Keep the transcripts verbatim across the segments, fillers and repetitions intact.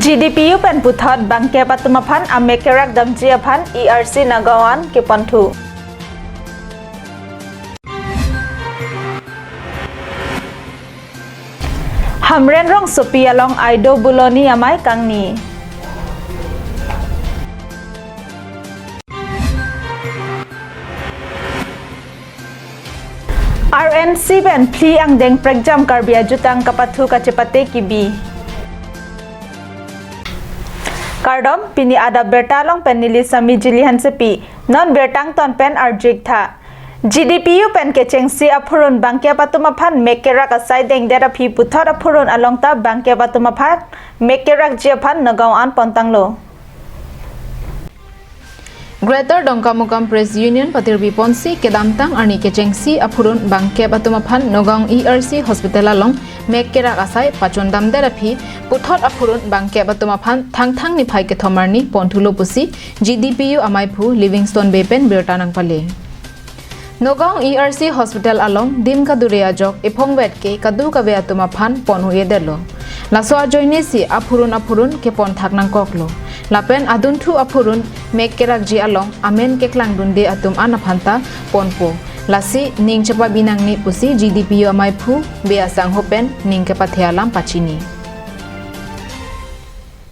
G D P U pen puthot bangkep atum aphan amek kerak damji aphan E R C Nagaon an keponthu. Hamren rongsopi along Aido Buloni amei kangni. R N C pen phli angdeng prekjam Karbi ajutang kapathu kachepate kibi. Kardom, pini adap birta along pen neli Sami Jili Hansepi, non birta angton pen arju-ik tha. G D P U pen kechengsi aphurun bangkep atum aphan mek kerak asai dengdet aphi puthot aphurun along ta bangkep atum aphan mek kerakji aphan Nagaon an pontanglo. Greater Dongkamukam Press Union patirpi ponsi kedamtang arni kechengsi aphurun bangkep atum aphan Nagaon E R C Hospital along mek kerak asai pachundamdet aphi puthot aphurun bangkep atum aphan Thangthang niphai kethom arni ponthulo pusi G D P U ameiphu Livingstone Bey pen birta nangpale. Nagaon E R C Hospital along dim kadure ajok ephongvet ke kadokave atum aphan pon-o-edetlo. Laso ajoinesi aphurun aphurun kepon thak nangkoklo. Lapen adunthu aphurun mek kerakji along amen keklangdunde atum an aphan ta ponpo. Lasi ning chepabi nangne pusi G D P U ameiphu Bey asangho pen ning kepathe alam pachini.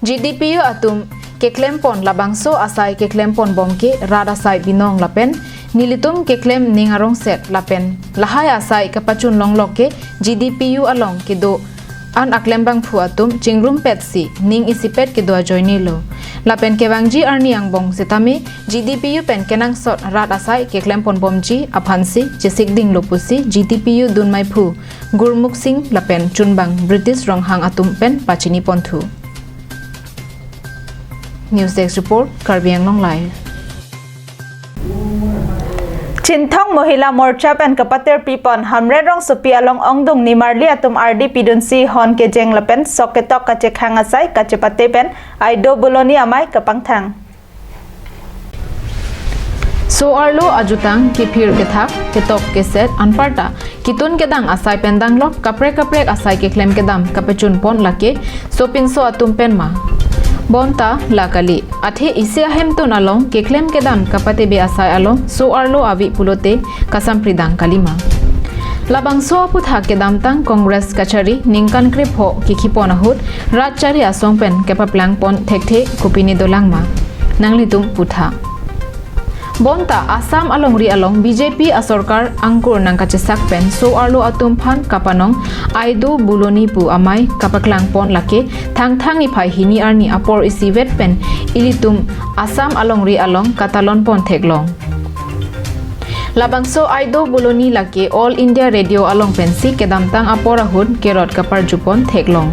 G D P U atum keklempon labangso asai keklempon bom ke rat asai binong lapen nelitum keklem ning arongset lapen lahai asai kepachun longlok ke G D P U along kedo an aklembangphu atum chingrumpetsi ning isipet kedo ajoinelo. Lapen kevangji arni angbong setame G D P U pen kenangsot rat asai keklempon bomji aphansi chesikdinglo pusi G D P U dunmeiphu Gurmukh Singh lapen chunbang British Ronghang atum pen pachini ponthu. News Desk Report, Karbi Anglong Live. Chinthong Mohila Morcha pen kapatirpi pon Hamren rongsopi along ongdung nimarli atum ardi pidunsi hon kejeng lapen sok ketok kachekhang asai kachepate pen Aido Buloni amei kapangthang. So-arlo ajutang kephir kethak, ketok keset anparta ketun kedang asai pen danglok kaprek kaprek asai keklem kedam kapachun pon lake sopinso atum pen ma. Bonta la kali, athe isi ahemtun along keklem kedam kapatebe asai along so-arlo ave pulote kasampridang kalima. Labangso aphuthak kedamtang Congress kachari ningkan krepho kekhipon ahut rat chari asong pen kepaplang pon thekthe kopine dolang ma, nanglitum putha. Bonta Assam alongri along B J P asorkar angkur nangkachesak pen so-arlo atum aphan kapanong Aido Buloni pu amei kapaklang pon lake Thangthang niphai hini arni apor isivet pen ilitum Assam alongri along katalon pon theklong. Labangso Aido Buloni lake All India Radio along pensi kedamtang apor ahut kerot kaparjupon theklong.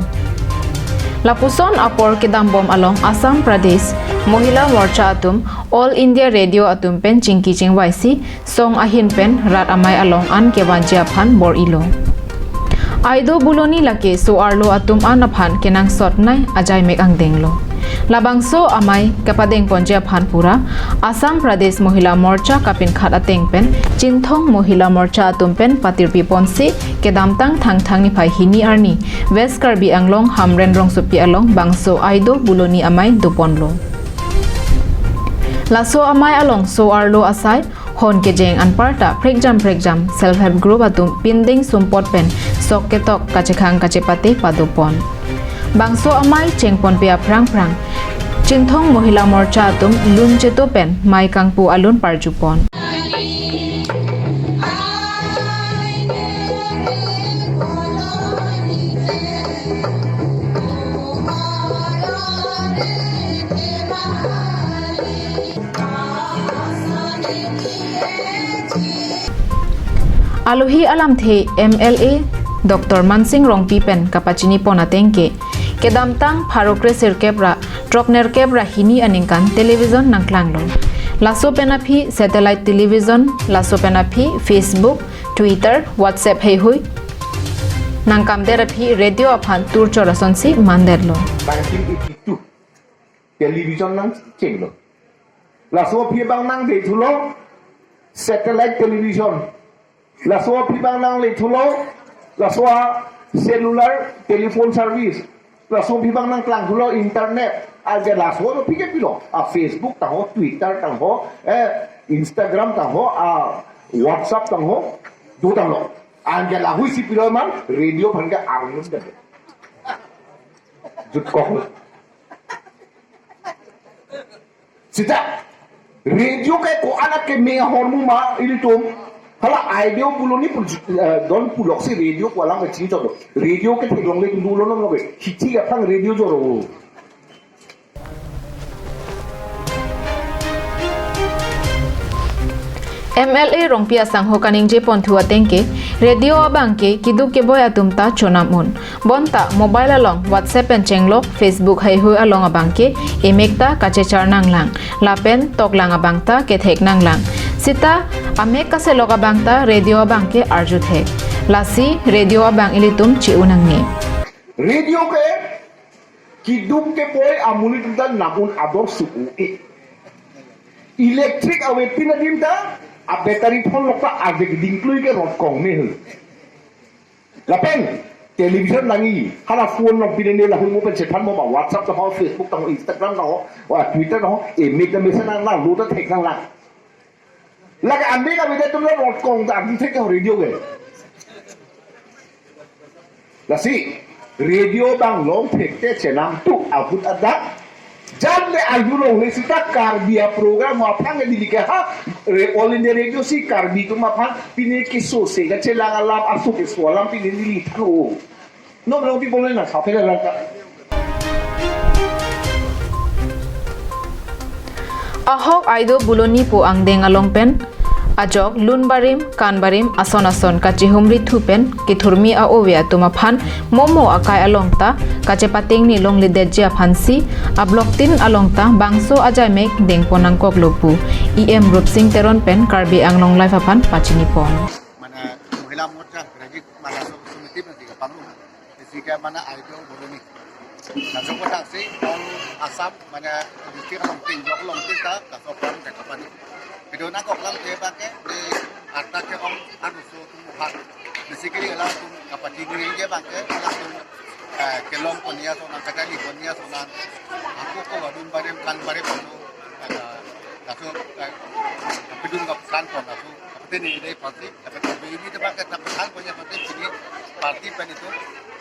Lapuson apor kedambom along Assam Pradesh Mohila Morcha atum All India Radio atum pen chingki chingvaisi song ahin pen rat amei along an kevanji aphan bor-ilo. Aido Buloni lake so-arlo atum an aphan kenangsot nei ajaimek angdenglo. Labangso amei kapadengponji aphan pura Assam Pradesh Mohila Morcha kapinkhat ateng pen Chinthong Mohila Morcha atum pen patirpi ponsi kedamtang Thangthang niphai hini arni West Karbi Anglong Hamren rongsopi along bangso Aido Buloni amei doponlo. Laso amei along so-arlo asai hon kejeng anparta prekjam prekjam self help group atum pinding sumpot pen sok ketok kachekhang kachepate padopon. Bangso amei chengponpe aphrang phrang Chinthong Mohila Morcha atum lun cheto pen mei kangpu alun parjupon. Alohi alamthe M L A Doctor Mansing Rongpi pen kapachini pon ateng ke, kedamtang pharo kre sirkep ra throk nerkep ra hini aningkan television nangklanglo. Laso pen aphi satellite television, laso pen aphi Facebook, Twitter, WhatsApp heihui nangkamdet aphi radio aphan turchor asonsi mandetlo. Nineteen eighty-two television nangchenglo. Laso aphi abang nangdethulo satellite television. Laso aphi abang nanglethulo, laso a cellular telephone service. Laso abang nangklang pulo internet. Anke laso aphi ke pilo. A Facebook tangho, Twitter tangho, eh, Instagram tangho, a WhatsApp tangho, dotanglo. Anke lahui si pilo man, radio aphan ke arjun ke. Jutkok. Seta, radio ke ko-an akeme ahormu ma ilitum. Hala Aideo Boloni pu, eh, don puloksi radio ko alam ke chini chodo. Radio ke theklongle dunlo non lo ke. Hithi aphan radio joro. M L A Rongpi asangho kaningje ponthu ateng ke, radio abang ke kiduk keboi atum ta chonam un. Bonta mobile along WhatsApp pen chenglok, Facebook heihui along abang ke emek ta kachechar nanglang, lapen toklang abang ta kethek nanglang. Seta amek kaselok abang ta radio abang ke arjuthek. Lasi radio abang ilitum chi-u nangne. Radio ke kiduk keboi amonit atum ta nam un ador su-u e. Electric avepin adim ta a battery phone lok ta arve keding klui ke rot kong me hu. Lapen television nangji, hala phone along pine ne lahun mo pen chethan mo ba WhatsApp tangho, Facebook tangho, Instagram tangho, wa Twitter tangho, emek ta mesen nanglang, lo ta thek nanglang. Lake ande ka bida tum la rot kong ta arjuthek ke radio ke. Lasi radio abang longthek te chenam tu ahut adak. Jan le arjulongle seta Karbi aprogram aphan ke dili ke ha, re-, All India Radio si Karbi atum aphan pine kesose kachelang alam, aso keso alam pine dili thanlo. Non Rongpi Boloni nangsaphela langka. Ahok Aideo Boloni pu angdeng along pen ajok lun barim, kan barim, ason ason kachihumri thu pen kethurmi a-ove atum aphan momo akai along ta kachepatengni longledetji aphansi a-block tin along ta bangso ajaimek dengpon nangkoklo pu E M Rupsing Teron pen Karbi Anglong Live aphan pachinipon. Mane Mohila Morcha, Rajik Mahila Samiti pensi kapanglu. Isi ke mane Aideo Boloni. Laso aputhak si all Assam mane district along tin, block along tin ta laso program ke kapani. Video nangkoklang ke abang ke di arta ke-ong aruso atum aphan. Basically alangtum kapachini ke abang ke alangtum, eh, kelong pon ason nang, kachali pon ason nang. Ako ko wadun barim kan barim atum, eh, laso, eh, pidun kap kan pon laso. Kapateni dei aphansi, tapi ini teman kita pesan punya penting sini parti pen itu,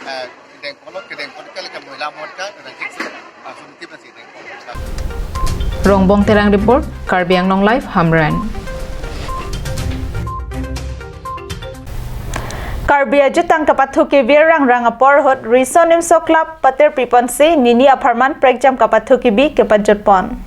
eh, kedeng kolok, kedeng kolok, kalau kamu lamun kan, ada siksi, langsung tiba sini. Rongbong Terang report, Karbi Anglong Live, Hamren. Karbi ajutang kapathu kevir rangrang apor ahut Riso Nimso Club patirpi ponsi nini apharman prekjam kapathu kebi kepajutpon.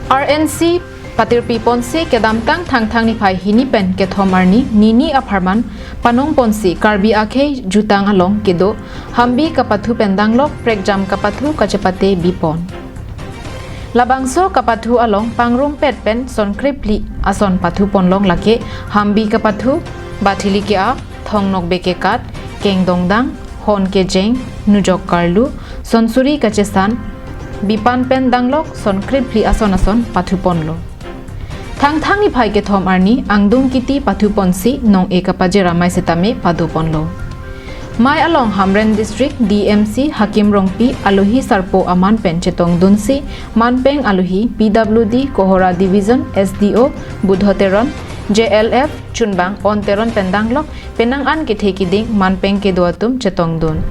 R N C patirpi ponsi kedamtang Thangthang niphai hini pen kethom arni nini apharman panong ponsi Karbi akhei jutang along kedo Hambi kapathu pen danglok prekjam kapathu kachepate bipon. Labangso kapathu along pangrumpet pen son krephli ason pathu ponlong lake Hambi kapathu, bathili ke-a, thongnokbe kekat, kengdongdang, hon kejeng, nujok karlu, sonsuri kachesan, bipan pen danglok son krephli ason ason pathu ponlo. Thangthang niphai kethom arni angdung kiti pathu ponsi nong-e kapajir amei setame pado ponlo. Mei along Hamren District D M C Hakim Rongpi alohi sarpo aman pen chetongdunsi manpeng alohi P W D Kohora Division S D O Budho Teron, J L F chunbang On Teron pen danglok penang an kethe kiding manpeng kedo atum chetongdun.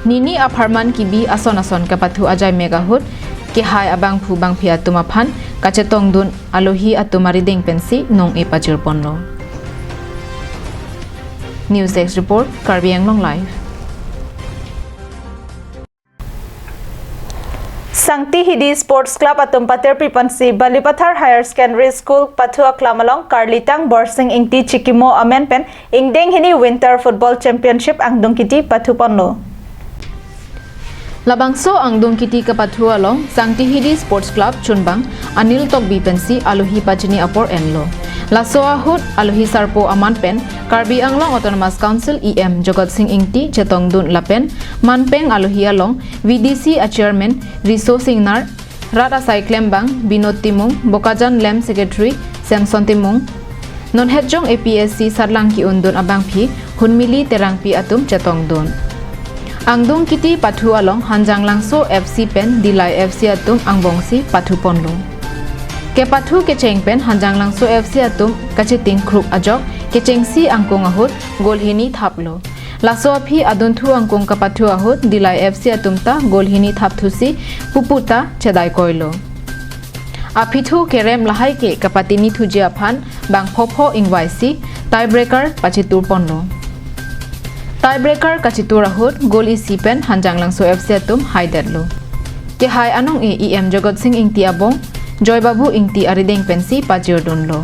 Nini apharman kebi ason ason kapathu ajaimek ahut kehai abangphu bangphi atum aphan kachetongdun alohi atum arideng pensi nong-e pajir ponlo. News Desk Report, Karbi Anglong Live. Sangti Hidi Sports Club atum patirpi ponsi Balipathar Higher Secondary School pathu aklam along Karlitang Borsing Ingti Chikimo amen pen ingdeng hini Winter Football Championship angdung kiti pathu ponlo. Labangso angdung kiti kapathu along Sangti Hidi Sports Club chunbang Anil Tokbi pensi alohi pachini apor enlo. Laso ahut alohi sarpo aman pen Karbi Anglong Autonomous Council E M Jagat Sing Ingti chetongdun lapen manpeng alohi along V D C a Chairman Riso Singnar, rat asai klembang Binod Timung, Bokajan Lem Secretary Samson Timung, non hetjong A P S C sarlang ki-undun abangphi Hunmili Terangpi atum chetongdun. Angdung Kiti pathu along Hanjanglangso F C pen Dillai F C atum angbongsi pathu ponlo. Kepathu kecheng pen Hanjanglangso F C atum kachiting krup ajok kechengsi angkung ahut goal hini thaplo. Laso aphi adunthu angkung kapathu ahut Dillai F C atum ta goal hini thapthusi pupu ta chedaikoilo. Aphi thu kerem lahai ke kapatini thuji aphan bang phopho ingvaisi tiebreaker pachitur ponlo. Tiebreaker kachitur ahut goal isi pen Hanjanglangso F C atum haidetlo. Kehai anong-e E M Jagat Sing Ingti abong Joy Babu Ingti arideng pensi pajirdunlo.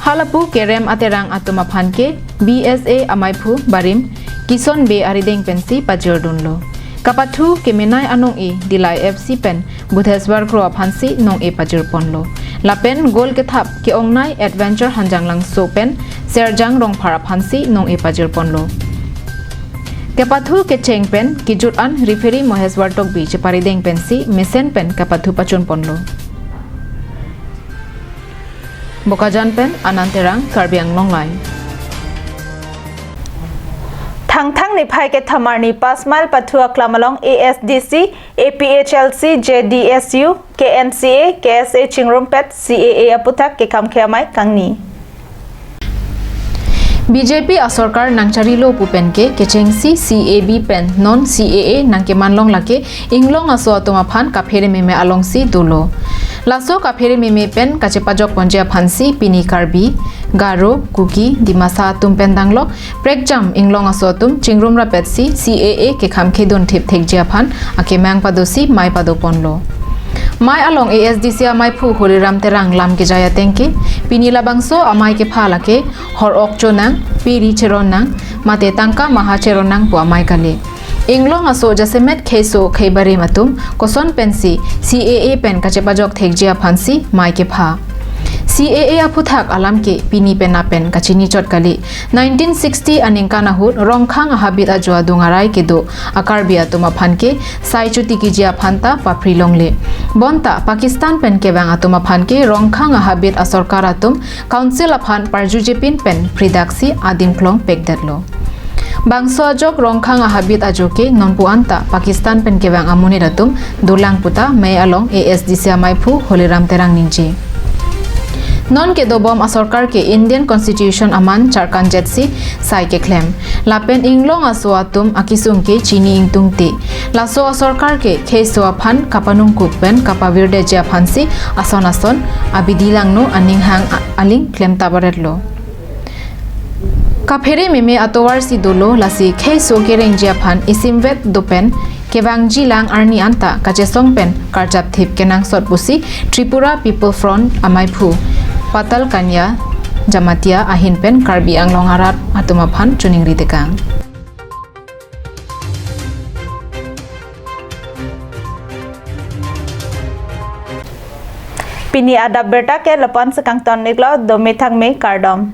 Halapu kerem aterang atum aphan ke B S A amaiphu barim Kison Bey arideng pensi pajirdunlo. Kapathu kemenei anong-e Dillai F C pen Budheswar Kro aphansi nong-e pajirponlo. Lapen goal kethap ke-ongnei Adventure Hanjanglangso pen Serjang Rongphar aphansi nong-e pajirponlo. Kepathu kecheng pen kejut an referee Moheswar Tokbi cheparideng pensi mesen pen kepathu pachunponlo. Bokajan pen Anand Terang, Karbi Anglong Live. Thangthang niphai kethom arni Panch Mile pathu aklam along A S D C, A P H L C, J D S U, K N C A, K S A chingrumpet C A A aphuthak kekhamkhe amei kangni. B J P asorkar nangcharilo pu pen ke kechengsi C A B pen non C A A nangkeman long lake inglong aso atum aphan kaphere meme alongsi dolo. Laso kaphere meme pen kachepajok ponji aphansi pini Karbi, Garo, Kuki, Dimasa atum pen danglok prekjam inglong aso atum chingrum rapetsi C A A kekhamkhe dunthip thekji aphan akemang padosi mei padoponlo. Mei along A S D C amaiphu Holiram Terang lam kejai ateng ke, pini labangso amei kepha lake hor-ok chonang, piri cheronnang, mate tangka maha cheronnang pu amei kali. Inglong aso jasemet kheiso kheibarim atum koson pensi C A A pen kachepajok thekji aphansi mei kepha. C A A aphuthak alam ke pini pen apen kachini chot kali. Nineteen sixty aningkan ahut Rongkhang ahabit ajo adung arai kedo a-Karbi atum aphan ke sai chuti kiji aphan ta papri longle. Bonta Pakistan pen kevang atum aphan ke Rongkhang ahabit asorkar atum Council aphan parjujepin pen pridaksi adim klong pekdetlo. Bangso ajok Rongkhang ahabit ajo ke nonpu anta Pakistan pen kevang amonit atum dolang puta mei along A S D C amaiphu Holiram Terang ningje. Non kedobom asorkar ke Indian Constitution aman charkan jetsi sai keklem. Lapen inglong aso atum akesung ke chini ingtungte. Laso asorkar ke kheiso aphan kapanungkuk pen kapavirdetji aphansi ason ason abidi langno aning hang a-, aling klem tabaretlo. Kaphere meme atovarsi dolo lasi kheiso kerengji aphan isimvet dopen kevangji lang arni anta kachesong pen karjap thip kenangsot pusi Tripura People Front amaiphu Patal Kanya Jamatia ahin pen Karbi Anglong arat atum aphan choningri tekang. Pini adap birta ke lapu-ansi kangton-iklo, dome thangme, kardom.